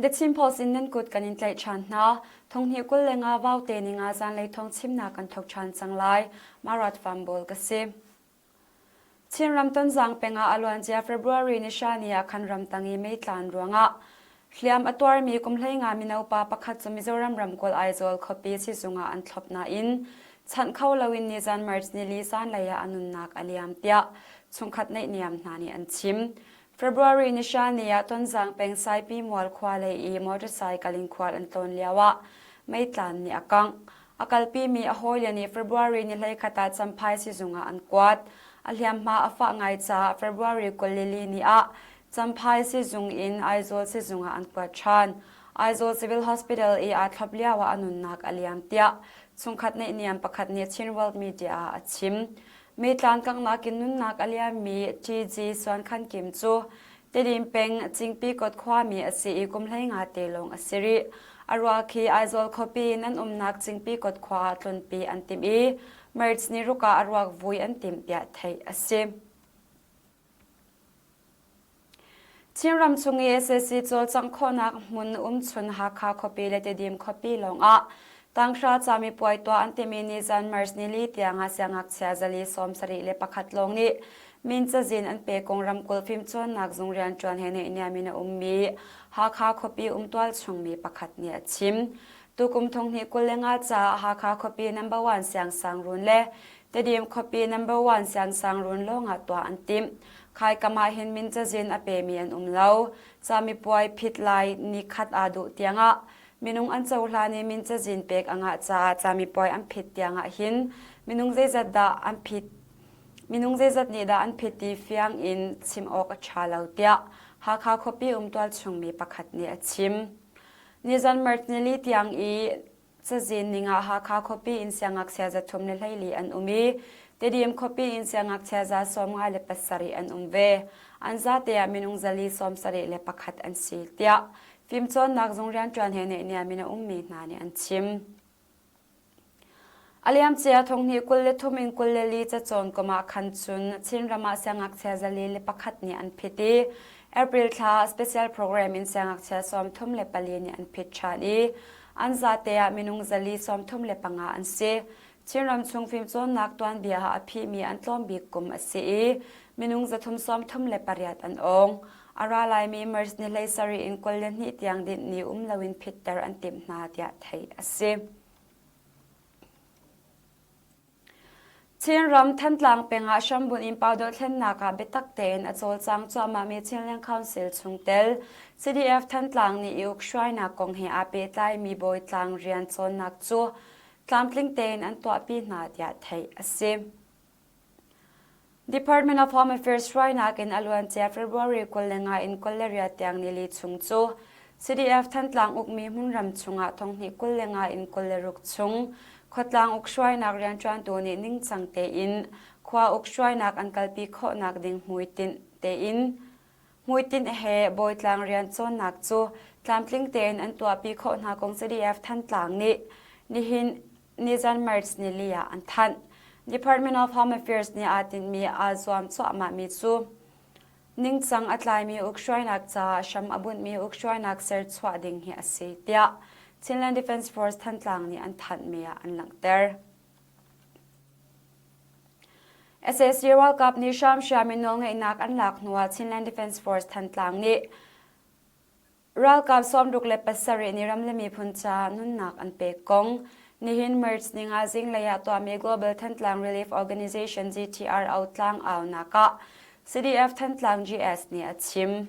The Chin Post in nan kut kan in tlaih ṭhan hna. Thonghnih 25 vaute ninga zanlei thawng chimnak kan thawk ṭhan cang lai. Marat Fambawl ka si. Chinram Tonzang peng ah a luancia February ni hra ni ah khan ramtang i meitlan ruangah hliam a tuarmi kum 15 mino pa pakhat cu Mizoram ramkulh Aizawl khuapi sizung ah an thlop nain chanh kho loin nizan March nili zanlei ah a nunnak a liam tiah chungkhat naihniam hna nih an chim. February ni hra ni ah Tonzang peng Saipi mual khua lei i motorcycle in khual an tlawn lioah meitlan nih a kangh. A kalpimi a hawile nih February ni 11 ah Champhai sizung ah an kuat. A hliamhma a fah ngai caah February 24 ni ah Champhai sizung in Aizawl sizung ah an kuat ṭhan. Aizawl Civil Hospital i aa thlop lioah a nunnak a liam tiah chungkhat naihniam pakhat nih Chin World Media ah a chim. Meitlan kanghnak in nunnak a liammi TG Suan Khan Kim cu Tedim peng Cingpi kot khuami a si i kum 15 te lawng a si rih. A ruak hi Aizawl khuapi in an umnak Cingpi kot khua ah tlunpi an timh i March ni ruk ah a ruak vui an timh tiah theih a si. Chinram chung i sac cawlcangh khawhnak hmun umchun Hakha khuapi le Tedim khuapi lawngah tanghra camipuai tuah an timi nizan March nili tiangah siangngakchia 471 lawng nih min cazin an pe kong ramkulh fimcawnnak zung rianṭuan he naihniam in a ummi Hakha khuapi umtual chungmi pakhat nih a chim. Tukum thonghnih 25 caah Hakha khuapi number one siangsangruun le Tedim khuapi number one siangsangruun lawngah tuah an timh. Khaikam ah hin min cazin a pemi an um lo. Camipuai phit lai ni khat aa duh tiangah minung an cohlan i min cazin pek a ngah caah camipuai an phit tiangah hin minung zeizat dah an phit minung zeizat nih dah an phit ti fiang in chim awk a ṭha lo tiah Hakha khuapi um tualchungmi pakhat nih a chim. Nizan March nili tiang i Cazin ning ah Hakha khuapi in siangngakchia 314 an um i Tedim khuapi in siangngakchia 57 an um ve. An zate ah minung 471 an si tiah fimcawnnak zung rianṭuan he naihniam in a ummi hna nih an chim. A liamcia thonghnih 23 in 24 cacawn kum ah khan cun Chinram ah siangngakchia 401 nih an phit i April thla special program in siangngakchia 34 nih an phit ṭhan i An zate ah minung 435 an si. Chinram chung fimcawnnak tuanbia ah a phihmi an tlawm bik kum a si i minung 338 an awng. A ra laimi March ni 17 in 22 tiang dinh ni um loin phitter an timh hna tiah theih a si. Chinram Thantlang peng ah hrambunh in pau dohthlennak ah biatak tein a cawlcang cuahmahmi Chinland Council chungtel CDF Thantlang nih i ukhruainak kong he aa pehtlaimi bawitlang rian cawnnak cu tlamtling tein an tuahpi hna tiah theih a si. Department of Home Affairs hruainak in a luancia February 25 in 28 tiang nili chung cu CDF Thantlang ukmi hmunram chungah thonghnih 25 in 26 chung khuatlang ukhruainak rianṭuantu nih ningcang tein khua ukhruainak an kalpi khawhnak ding hmuitinh tein hmuitinh he bawitlang rian cawnnak cu tlamtling tein an tuahpi khawh hna kong CDF Thantlang nih nihin nizan March nili ah an thanh. Department of Home Affairs nih aa tinhmi aa zuam cuahmahmi cu ningcang a tlaimi ukhruainak caah hram a bunhmi ukhruainak serchuah ding hi a si tiah Chinland Defense Force Thantlang nih an thanhmi ah an langhter. SAC ralkap nih hramhram in nawlngeihnak an lak hnuah Chinland Defense Force Thantlang nih Ralkap 67 nih ram le miphun caah nunnak an pek kong nihin March ninga zinglei ah tuahmi Global Thantlang Relief Organization GTRO tlangaunak ah CDF Thantlang GS nih a chim.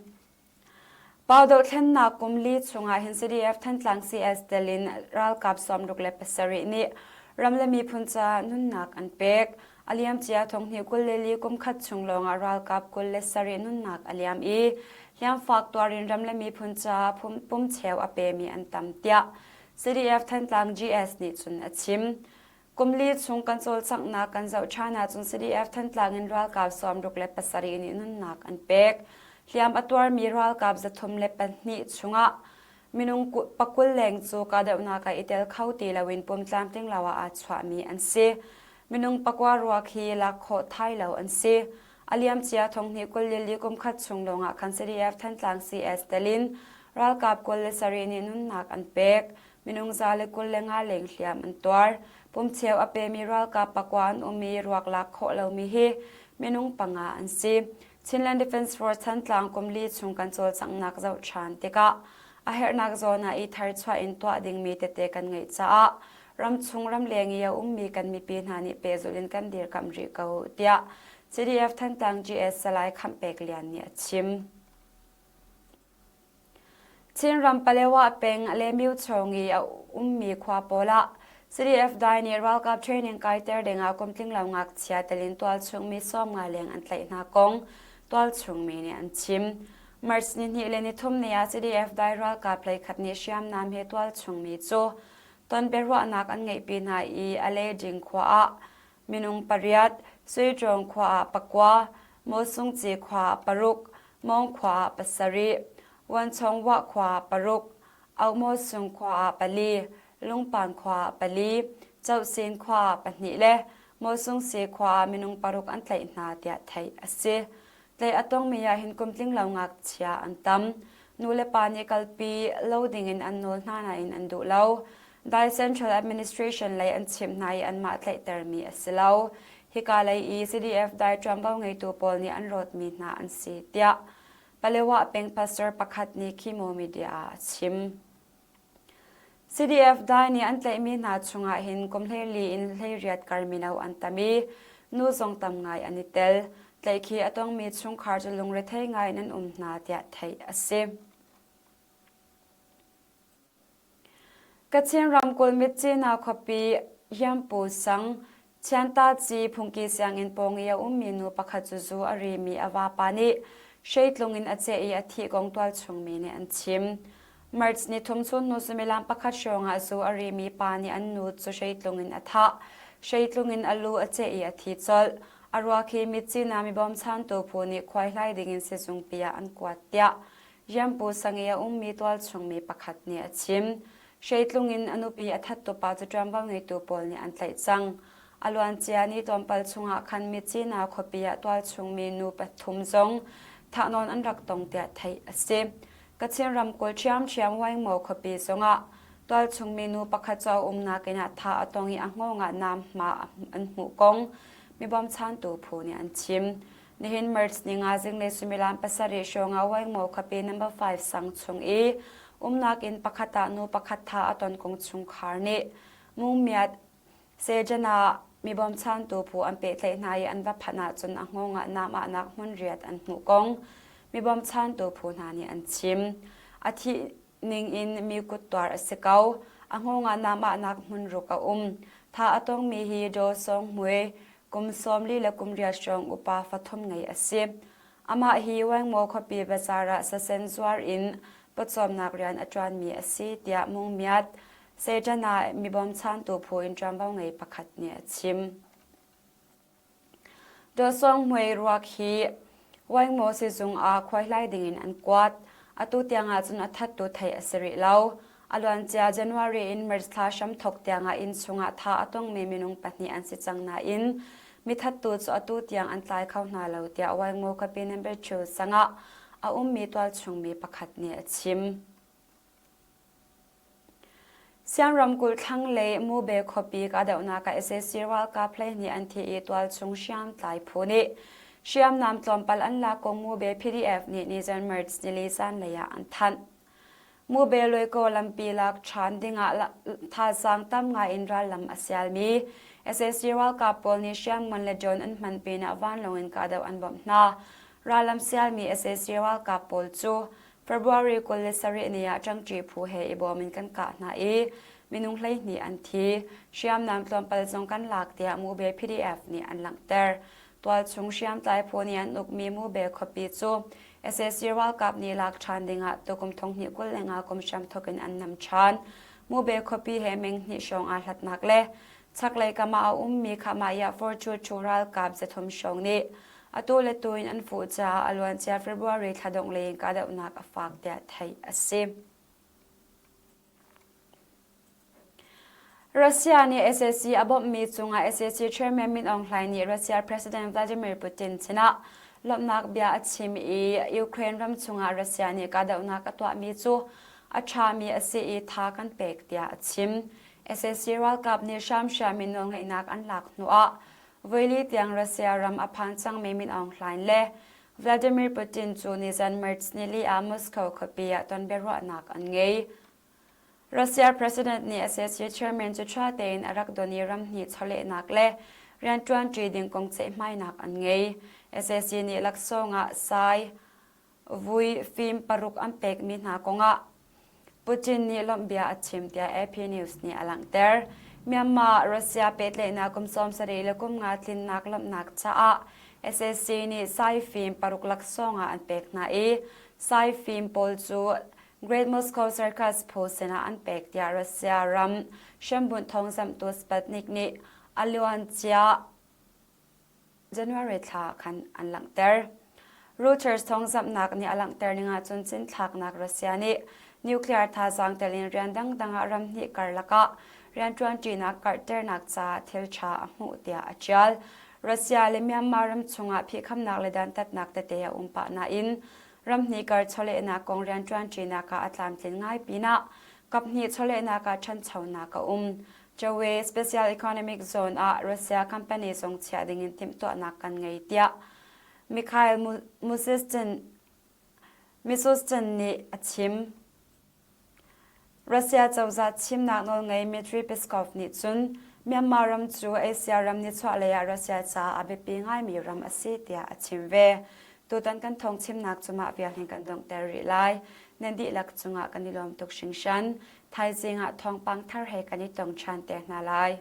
Pau dohthlennak kum li chungah hin CDF Thantlang CS tel in ralkap 67 nih ram le miphun caah nunnak an pek. A liamcia thonghnih 24 kum khat chung lawngah ralkap 27 nunnak a liam i hliamfak tuarin ram le miphun caah pumcheu a pemi an tam tiah CDF Thantlang GS nih cun a chim. Kum li chung kan cawlcanghnak kan zoh ṭhan ahcun CDF Thantlang in ralkap 67 nih nunnak an pek. Hliam a tuarmi ralkap 302 chungah minung pakul leng cu kahdohnak ah i tel kho ti loin pum tlamtling lo ah aa chuahmi an si. Minung pakua ruak hi lak khawh thai lo an si. A liamcia thonghnih 24 kum khat chung lawngah khan CDF Thantlang CS telin. Ralkap 27 nih nunnak an pek. Minung 125 leng hliam an tuar. Pumcheu a pemi ralkap pakua an um i ruak lak khawh lomi hi minung panga an si. Chinland Defence Force Thantlang kum li chung kan cawlcanghnak zoh ṭhan tikah a herhnak zawn ah i tharchuah in tuah dingmi tete kan ngeih caah ramchung ramleng i a ummi kan mipi hna nih pehzulh in kan dirkamh rih ko tiah CDF Thantlang GS Salai Khamh Pek Lian nih a chim. Chinram Palewa peng Lemyu chung i a ummi khua pawl ah CDF dai nih ralkap training kaiter dingah kumtling lo ngakchia telin tualchung mi 50 leng an tlaih hna kong tualchung mi nih an chim. March ni hnih le ni thum ni ah CDF dai ralkap hleikhat nih hriamnam he tualchung mi cu ton biaruahnak an ngeihpi hna i Aleding khua ah minung pariat, Suiṭawng khua ah pakua, Mawsungci khua ah paruk, Mawng khua ah pasarih, Wanchawngwah khua ah paruk, Auhmawsung khua ah pali, Lungpan khua ah pali, Cohsin khua ah pahnih le Mawsungsi khua ah minung paruk an tlaih hna tiah theih a si. Tlaih a tongmi ah hin kum tling lo ngakchia an tam. Nu le pa nih kalpi lo dingin an nawl hna nain an duh lo. Dai Central Administration lei an chimh hna i anmah tlaihtermi a si lo. Hika lei i CDF dai ṭuanvo ngeitu pawl nih an rawtmi hna an si, tiah Palewa peng pastor pakhat nih Khimo Media ah a chim. CDF dai nih an tlaihmi hna chungah hin kum 14 in 18 kar mino an tam i nu zong tam ngai an i tel. Tlaihkhih a tongmi chungkhar cu lungrethei ngai in an um hna tiah theih a si. Kachin ramkulh Myitkyina khuapi Hiampu sang Chiantaci phungki sianginn pawng i a ummi nu pakhat cu zu a rimi a vapa nih hreitlung in a cheh i a thih kong tualchungmi nih an chim. March ni thum chun hnu suimilam pakhat hrawng ah zu a rimi pa nih an nu cu hreitlung in a thah. Hreitlung in a lu a cheh i a thi colh. A ruak hi Myitkyina mi bawmchantu phu nih khuaihlai dingin sizungpi ah an kuat tiah Riampu sang i a ummi tualchungmi pakhat nih a chim. Hreitlung in a nupi a thattu pa cu ṭuanvo ngeitu pawl nih an tlaih cang. A luancia ni tlawmpal chungah khan Myitkyina khuapi ah tualchungmi nu pathum zong thahnawn an rak tong tiah theih a si. Kachin ramkulh ṭhiamṭhiam Waingmaw khuapi zongah tualchungmi nu pakhat cu a umnak inn ah thah a tong i a hngawng ah nam hma an hmuh kong mi bawmchantu phu nih an chim. Nihin March ni nga zinglei suimilam pasarih hrawng ah Waingmaw khuapi number 5 sang chung i umnak inn pakhat ah nu pakhat tha a ton kong chungkhar nih Mungmiat Sejan ah mi bawmchantu phu an pehtlaih hna i an va phanh ahcun a hngawng ah nam ahnak hmun riat an hmuh kong mi bawmchantu phu hna nih an chim. A thih ning in mi kut tuar a si ko. A hngawng ah nam ahnak hmun ruk a um. Tha a tongmi hi Daw Sawng Hmui, kum 40 le kum riat hrawng upa fathum ngei a si. Amah hi Wengmaw khuapi bazaar ah sasen zuar in pawcawmnak rian a ṭuanmi a si tiah Mung Myat, Satan ah mi bawmchantu phu in ṭuanvo ngei pakhat nih a chim. Dawsawng Hmui ruak hi Waingmaw sizung ah khuaihlai dingin an kuat. Atu tiang ahcun a thattu theih a si rih lo. A luancia January in March thla hramthawk tiangah inn chungah tha a tongmi minung pahnih an si cang nain mithattu cu atu tiang an tlai kho hna lo tiah Waingmaw khuapi number 2 sangah a ummi tualchungmi pakhat nih a chim. Siang ramkulh thlanglei Mube khuapi kahdohnak ah sac ralkap 12 an thi i tualchung hriamtlai phu nih hriamnam tlawmpal an lak kong Mube PDF nih nizan March nili zanlei ah an thanh. Mube Loikaw lampi lak ṭhan dingah thazaang tam ngai in rallam a sialmi sac ralkap pawl nih hriamngan le drone an hman pinah vanlawng in kahdoh an bawmh hna. Rallam sialmi sac ralkap pawl cu February 27 ni ah ṭangṭi phu he i bawm in kan kah hna i minung 12 an thi. Hriamnam tlawmpal zong kan lak tiah Mube PDF nih an langhter. Tualchung hriamtlai phu nih an ukmi Mube khuapi cu sac ralkap nih lak ṭhan dingah tukum 2025 kum hramthawk in an nam ṭhan. Mube khuapi he meng hnih hrawng aa hlatnak le chaklei kam ah a ummi Khahmah 422 ralkap zathum hrawng nih atu le tu in an fuh caah a luancia February thla dongh lei in kahdohnak a fak tiah theih a si. Russia nih sac a bawmhmi cungah sac chairman Min Aung Hlaing nih Russia President Vladimir Putin sinah lawmhnak bia a chim i Ukraine ram chungah Russia nih kahdohnak a tuahmi cu a ṭhami a si i tha kan pek tiah a chim. Sac ralkap nih hramhram in nawlngeihnak an lak hnuah voili tiang Russia ram a phan cangmi Min Aung Hlaing le Vladimir Putin cu nizan March nili ah Moscow khuapi ah tonbiaruahnak an ngei. Russia President nih sac chairman cu ṭha tein a rak don i ramhnih chawlehnak le rianṭuanṭi ding kong ceihmainak an ngei. Sac nih laksawng ah sai vui fim paruk an pekmi hna kongah Putin nih lawmhbia a chim tiah AP News nih a langhter. Myanmar Russia pehtlaihnak kum 70 le kum nga tlinnak lawmhnak caah sac nih sai fim paruk laksawng ah an pek hna i sai fim pawl cu Great Moscow Circus phu sinah an pek tiah Russia ram hrembunh thawngzamhtu Sputnik nih a luancia January thla khan an langhter. Reuters thawngzamhnak nih a langhter ning ahcun cinthlaknak Russia nih nuclear thazaang tel in rian dangdang ah ramhnih karlak ah rianṭuanṭinak karhternak caah thil ṭha a hmuh tiah a ṭial. Russia le Myanmar ram chungah phihkhamnak le dantatnak tete a um pah nain ramhnih kar chawlehnak kong rianṭuanṭinak ah a tlamtlin ngai pinah kaphnih chawlehnak ah ṭhanchonak a um. Chawe Special Economic Zone ah Russia company zong chiah dingin timhtuahnak kan ngei tiah Mikhail Mishustin nih a chim. Russia cozah chimnak nawlngei Dmitry Peskov nih cun Myanmar ram cu Asia ram nichuahlei ah Russia caah a biapi ngaimi ram a si tiah a chim ve. Tutan kan thawng chimnak cu mah vial hin kan donghter rih lai. Nan dihlak cungah kan i lawm tuk hringhran. Thaizing ah thawngpang thar he kan i tong ṭhan te hna lai.